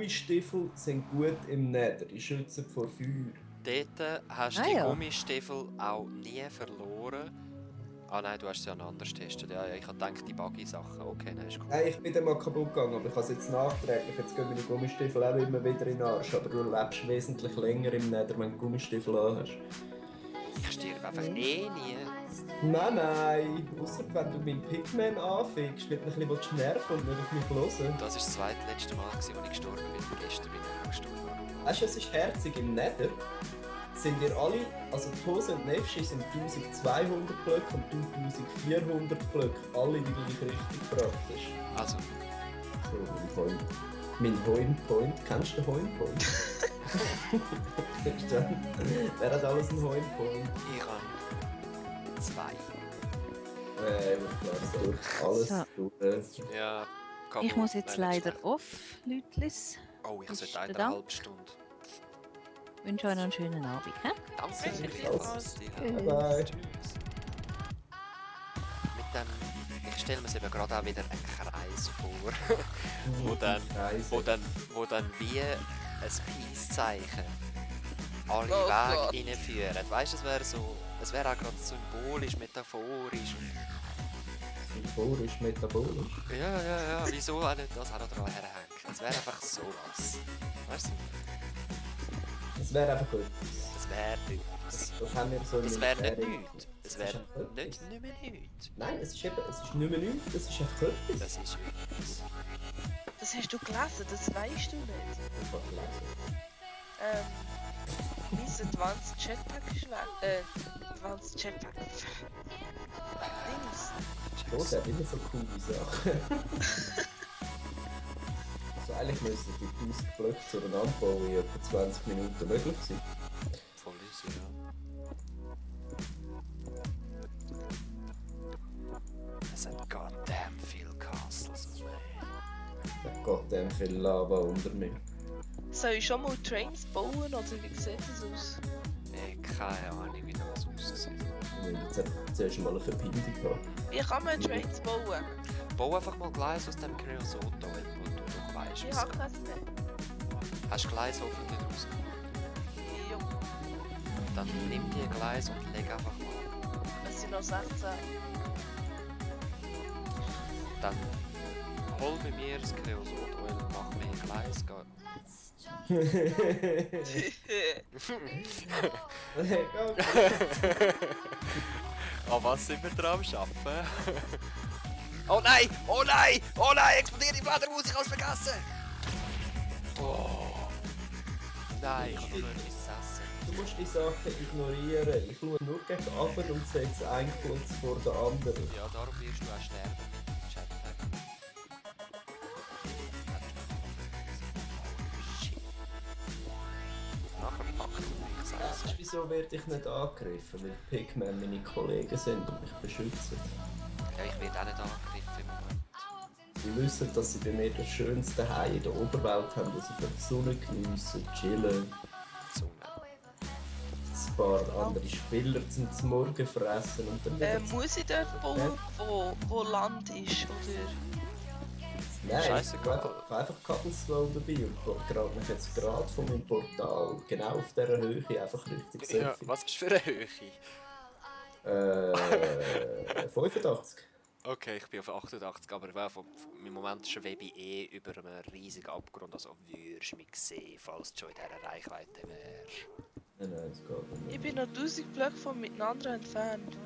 Gummistiefel sind gut im Nether, die schützen vor Feuer. Dort hast du die Gummistiefel auch nie verloren. Ah nein, du hast sie ja noch anders getestet. Ja, ich habe gedacht, die Buggy-Sachen. Okay, nein, ist cool. Nein, ich bin dann mal kaputt gegangen, aber ich habe es jetzt nachträglich. Jetzt gehen meine Gummistiefel auch immer wieder in den Arsch. Aber du lebst wesentlich länger im Nether, wenn du Gummistiefel anhast. Ich stirb einfach nie. Nein. Ausser wenn du meinen Pigman anfickst, weil du ein bisschen nerven und nicht auf mich hören. Das war das zweitletzte Mal, als ich gestorben bin. Gestern bin ich gestorben. Weißt du, es ist herzig im Nether. Sind ihr alle, also Tose und Nefschi sind 1200 Blöcke und du 1400 Blöcke. Alle die gleich richtig praktisch. Also. So, mein Hoinpoint. Kennst du den Hoinpoint? Wer hat alles einen Hoinpoint? Ich habe 2. Klar, alles durch. Ja, ich muss jetzt leider off, Lütlis. Oh, ich sollte eine halbe Stunde. Ich wünsche euch noch einen schönen Abend. Danke vielmals. Bye. Tschüss. Ich stelle mir eben gerade auch wieder einen Kreis vor, wo dann wie ein Peace-Zeichen alle Wege reinführen. Weißt du, es wäre auch gerade symbolisch, metaphorisch. Symbolisch, metabolisch? Ja, wieso auch nicht das auch noch dran herhängt? Es wäre einfach sowas. Weißt du? Es wäre einfach gut. Es wäre nichts. Das haben wir so es wäre nicht nichts. Es wäre nicht mehr nichts. Nein, es ist nicht mehr nichts, es ist einfach etwas. Das ist etwas. Das hast du gelesen, das weißt du nicht. Ich habe gelesen. Mein Advanced Jetpack ist weg. Advanced Jetpack. Dings. Oh, der hat immer so coole Sachen. Also eigentlich müssten die 1000 Blöcke zueinander bauen in etwa 20 Minuten möglich sein. Voll easy, ja. Es hat goddamn viel Castles. Goddamn viel Lava unter mir. Soll ich schon mal Trains bauen oder wie sieht das aus? Keine Ahnung, wie das aussieht. Ich will zuerst mal eine Verbindung haben. Wie kann man Trains bauen? Bau einfach mal Gleis aus dem Creosote, wo du doch weißt. Ich habe das nicht. Hast du Gleis hoffentlich raus? Ja. Dann nimm die Gleis und leg einfach mal. Es sind noch 16. Dann hol bei mir das Creosote und mach mir Gleis. An was sind wir dran am Arbeiten? Oh nein! Oh nein! Oh nein! Explodiert die Fledermaus! Ich hab's vergessen! Oh. Nein, ich kann nur etwas essen. Du musst die Sachen ignorieren. Ich schaue nur gegen runter und setze einen kurz vor den anderen. Ja, darum wirst du auch sterben mit dem Jetpack. Nachher packt mich Das ist, selbst. wieso werde ich nicht angegriffen, weil Pigmen meine Kollegen sind und mich beschützen. Ja, ich werde auch nicht angegriffen im Moment. Sie wissen, dass sie bei mir das schönste Heim in der Oberwelt haben, wo sie für die Sonne geniessen, chillen, Zunge. ein paar andere Spieler zum Morgen fressen und dann wieder... Muss ich dort bauen, wo Land ist, oder? Nein, ich Scheißegal. habe einfach Cobblestone dabei und gerade mich jetzt gerade von meinem Portal genau auf dieser Höhe einfach richtig Ja, selfie. was ist für eine Höhe? 85. Okay, ich bin auf 88, aber im Moment ist WBE über einem riesigen Abgrund, also würdest du mich sehen, falls du schon in dieser Reichweite wärst. Nein, das geht nicht. Ich bin noch 1000 Blöcke von miteinander entfernt.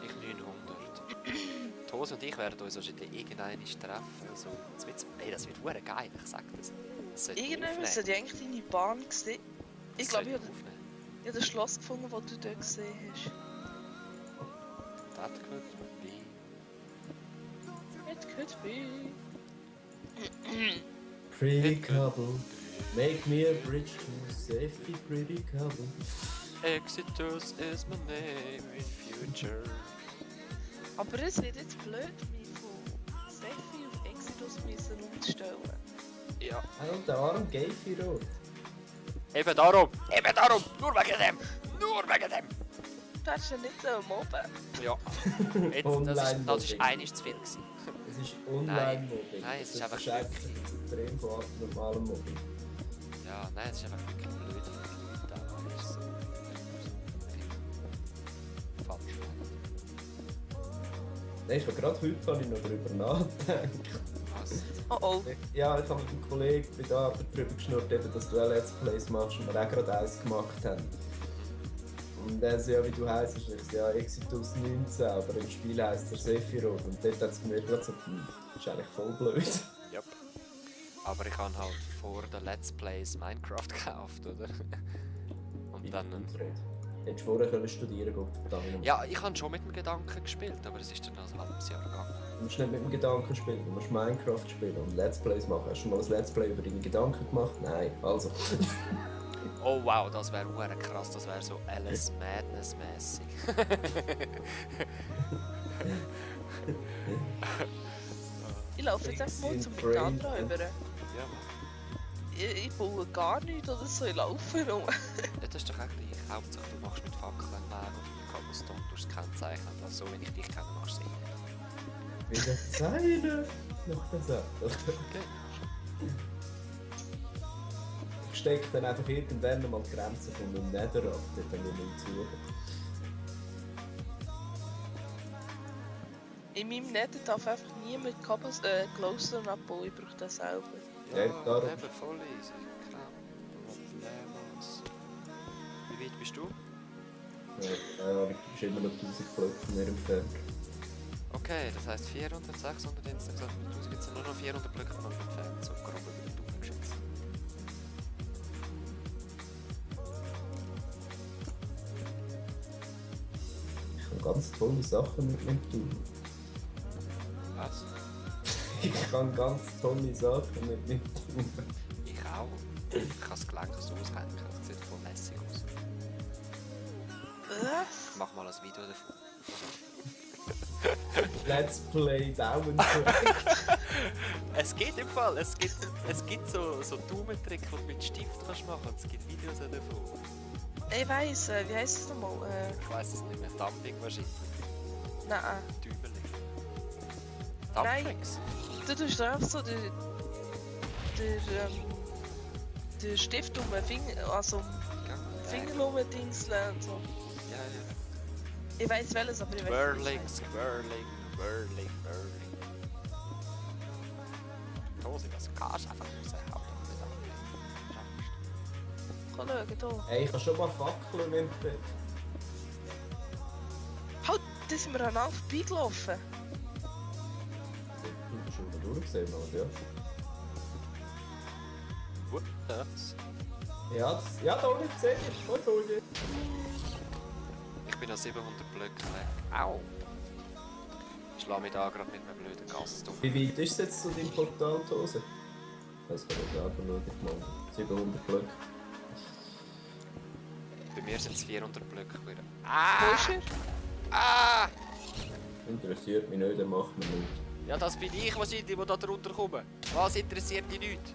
Ich 900. Tose und ich werden uns wahrscheinlich irgendwann treffen. Also, das wird verdammt geil, ich sag das. Irgendwann müssen die eigentlich deine Bahn gesehen. Ich glaube, ich habe das Schloss gefunden, das du dort gesehen hast. That could be. It could be. Pretty couple, make me a bridge to safety, pretty couple. Exitus is my name in future. Aber es wird jetzt blöd, mich von Steffi auf Exodus müssen umstellen. Ja. Und der arme Gayfirot. Eben darum! Nur wegen dem! Du hättest ja nicht so mobben. Ja. Jetzt, das ist einiges zu viel gewesen. Es ist Online-Mobbing. Nein, es ist einfach Das extrem von normalem Mobbing. Ja, nein, es ist einfach wirklich blöd für die Leute. Da ist so falsch. Nein, ich habe gerade heute noch darüber nachgedacht. Was? Oh. Ja, ich habe mit einem Kollegen bei der Arbeit darüber geschnurrt, eben, dass du auch Let's Plays machst und wir auch gerade eins gemacht haben. Und er so, ja, wie du heisst, ich so, ja, Exitus 19, aber im Spiel heisst er Sephiroth. Und dort hat es mir gerade so, das ist eigentlich voll blöd. Yep. Aber ich habe halt vor den Let's Plays Minecraft gekauft, oder? Und dann... Hättest du vorher können studieren können, Ja, ich habe schon mit dem Gedanken gespielt, aber es ist dann noch ein halbes Jahr gegangen. Du musst nicht mit dem Gedanken spielen, du musst Minecraft spielen und Let's Plays machen. Hast du schon mal ein Let's Play über deine Gedanken gemacht? Nein, also. Oh wow, das wäre krass, das wäre so Alice Madness mäßig. Ich laufe jetzt einfach mal zum Miteinander rüber. Ja, Ich baue gar nichts oder so, ich laufe nur. ja, das ist doch auch gleich. Hauptsache du machst mit Fackeln Weg und mit Cobblestone durchs Kennzeichnen. Also so, wenn ich dich kenne, machst du es Wie der Zeile nach der Sache. Ich stecke dann einfach irgendwann mal die Grenzen von meinem Nether ab, dort dann nicht suchen. In meinem Netz darf einfach niemand Glowstone abbauen, ich brauche das selber. Ja, darum. eben voll easy. Problemos. Wie weit bist du? Ja, du bist immer noch 1000 Blöcke von mir entfernt. Okay, das heisst 400, 600 insgesamt. Mit 1000 gibt es nur noch 400 Blöcke von uns entfernt. So grob über die Daumen geschätzt. Ich habe ganz tolle Sachen mit mir tun. Was? Ich kann ganz tolle Sachen mit mir tun. Ich auch. Ich kann das Gelenk so aushängen. Das sieht voll lässig aus. Was? Ich mach mal ein Video davon. Let's Play Daumen. Es geht im Fall. Es gibt so Daumentrick, die du mit Stift kannst machen. Es gibt Videos davon. Ich weiss, wie heisst es nochmal? Ich weiss es nicht mehr. Thumbing wahrscheinlich. Nein. Däumerling. Nein. Thumbtricks. Du tust da einfach so den Stift um den Finger, also Finger rumdingseln und so. Ja, ja. Ich weiss welches, aber ich weiss Whirling, swirling, whirling, whirling. Tosi, was kannst du einfach raushauen? Komm, schau, hier. Hey, ich habe schon mal Fackeln entdeckt. Halt, da sind wir aneinander vorbeigelaufen. Du hast schon mal durchgesehen, oder? Ja. What? Das? Ja, da habe ich gesehen. Voll toll. Ich bin noch 700 Blöcke weg. Au! Ich schlage mich da gerade mit einem blöden Gast um. Wie weit ist es jetzt zu deinem Portal, Tose? Das kann ich selber schauen, ich mal. 700 Blöcke. Bei mir sind es 400 Blöcke wieder. Wo ist er? Ah! Interessiert mich nicht, dann macht man nichts. Ja, das bin ich wahrscheinlich, der da drunter kommt. Was interessiert die Leute?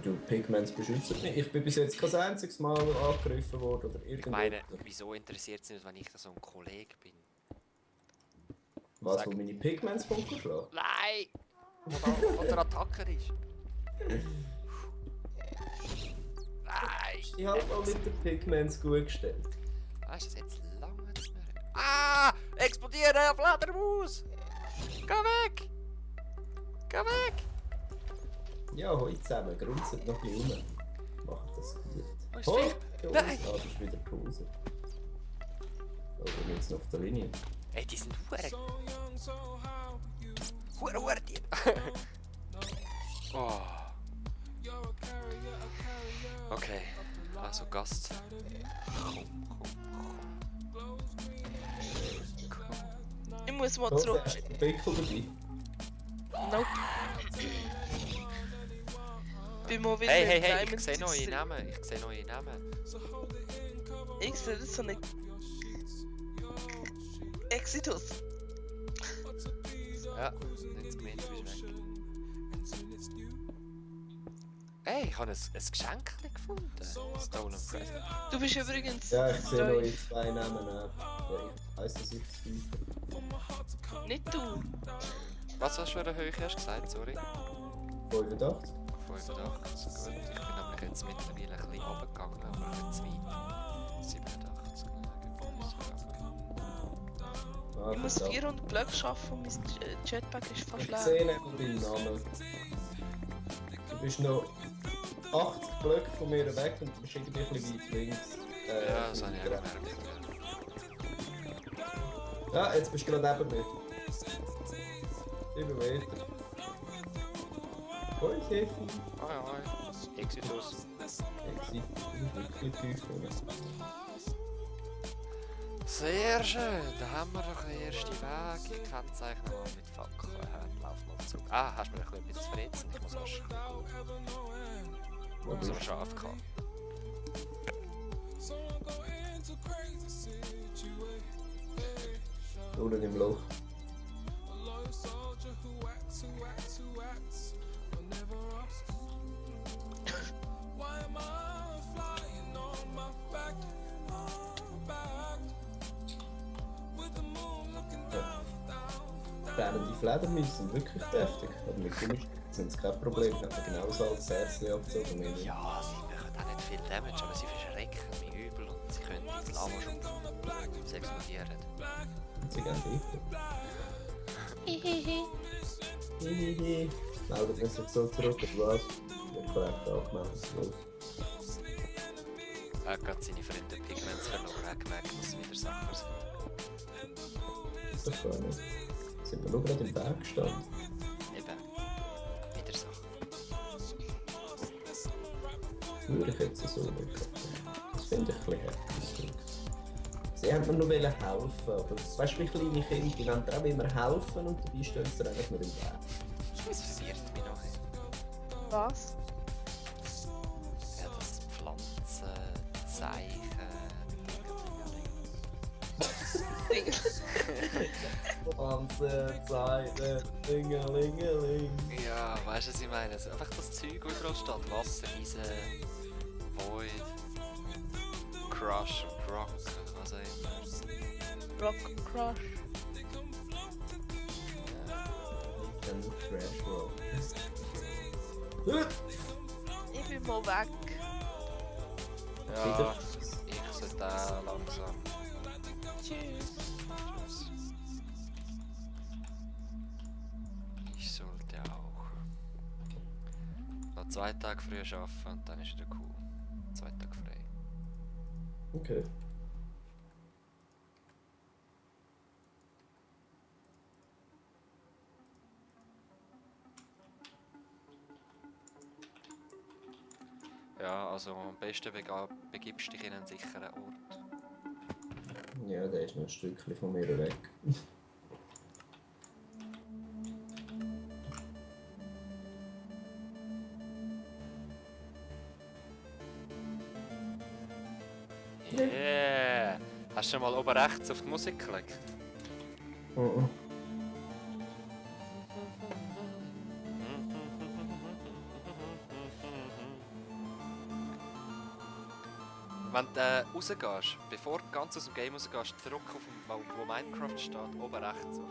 Du, Pigments beschützen mich. Ich bin bis jetzt kein einziges Mal angegriffen worden oder irgendwas. Ich meine, wieso interessiert es nicht, wenn ich da so ein Kollege bin? Was, Sag. wo meine Pigments runterschlagen? Nein! Oder Attacker ist. Nein! Ist die halt mal mit den Pigments gut gestellt? Weißt du, das jetzt lange das nicht. Ah! Explodieren! Fledermaus! Geh weg! Geh weg! Ja, heute zusammen, grunzt noch ein bisschen rum. Macht das gut. Wo ist Oh, Philipp? ja, Nein! das ist wieder Pause. Oh, wir sind jetzt noch auf der Linie. Ey, die sind Hure die. Oh. Okay, also Gast. Ich muss mal Oh, zurück. hast du einen Pickel dabei? Nope. Bin mal wieder Hey, im ich Diamond sehe neue District. Namen. Ich sehe neue Namen. Ich sehe das so eine Exitus. Ja, nicht gemeint, du bist weg. Ey, ich habe ein Geschenk gefunden. Stolen Present. Du bist übrigens Ja, ich sehe neu. neue zwei Namen. Ja, ich weiss das jetzt nicht. Nicht du. Was hast du für eine Höhe hast du gesagt, sorry? 85. 85, gut. Ich bin nämlich jetzt mittlerweile ein bisschen runtergegangen, aber nicht zu weit. 87, Ah, Ich muss verdammt. 400 Blöcke schaffen und mein Jetpack ist fast Ich leer. sehe nicht deinen Namen. Du bist noch 80 Blöcke von mir weg und du bist irgendwie ein bisschen weit links. Ja, das habe ich auch gemerkt. Ja, jetzt bist du gerade neben mir. 7 Meter. Hoi, Sefi. Hoi, hoi. Exitus. Exit. Wirklich tief vorne. Sehr schön, da haben wir doch den ersten Weg. Ich kennzeichne mal mit Fackeln. Lauf mal zu. Ah, hast du mir ein bisschen verletzt? Ich muss erst Wo so bist scharf gehabt. du? Unten im Loch. Brennende Fledermäuse sind wirklich deftig. Aber mit Gummi sind es kein Problem. Ich habe genauso als Herzchen abgezogen. Ja, sie machen auch nicht viel Damage, aber sie verschrecken mich übel und sie können die Lava schupfen. Sie explodieren. Und sie gehen weiter. Hihihi. Meldet man sich so zurück, oder was? Ja, korrekt angemeldet. Los. Er hat gerade seine Freunde Pigments verloren, er hat gemerkt, dass sie wieder Sachen sind. Das ist doch gar nicht. Sind wir nur gerade im Weg gestanden? Eben. Wieder Sachen. Würde ich jetzt so nicht. Das finde ich ein bisschen heftig. Sie haben mir nur helfen, aber weißt du, wie kleine Kinder, die wollen dir auch immer helfen und dabei stehen sie einfach nur im Weg. Das verwirrt mich noch. Was? Ja, das Pflanzenzeichen. Pflanzenzeiten, Dingelingeling. Ja, weißt du, was ich meine? Also einfach das Zeug, das überall steht. Wasser, Eisen, Void, Crush und Rock oder was auch immer. Rock Crush. Dann Trash Roll. Ich bin mal weg. Ja, ich sollte auch langsam. Tschüss. Tschüss. Ich sollte auch. Noch 2 Tage früh arbeiten und dann ist wieder cool. 2 Tage frei. Okay. Ja, also am besten begibst du dich in einen sicheren Ort. Ja, der ist noch ein Stückchen von mir weg. Yeah! Hast du schon mal oben rechts auf die Musik geklickt? Wenn du rausgehst, bevor du ganz aus dem Game rausgehst, drück auf wo Minecraft steht, oben rechts auf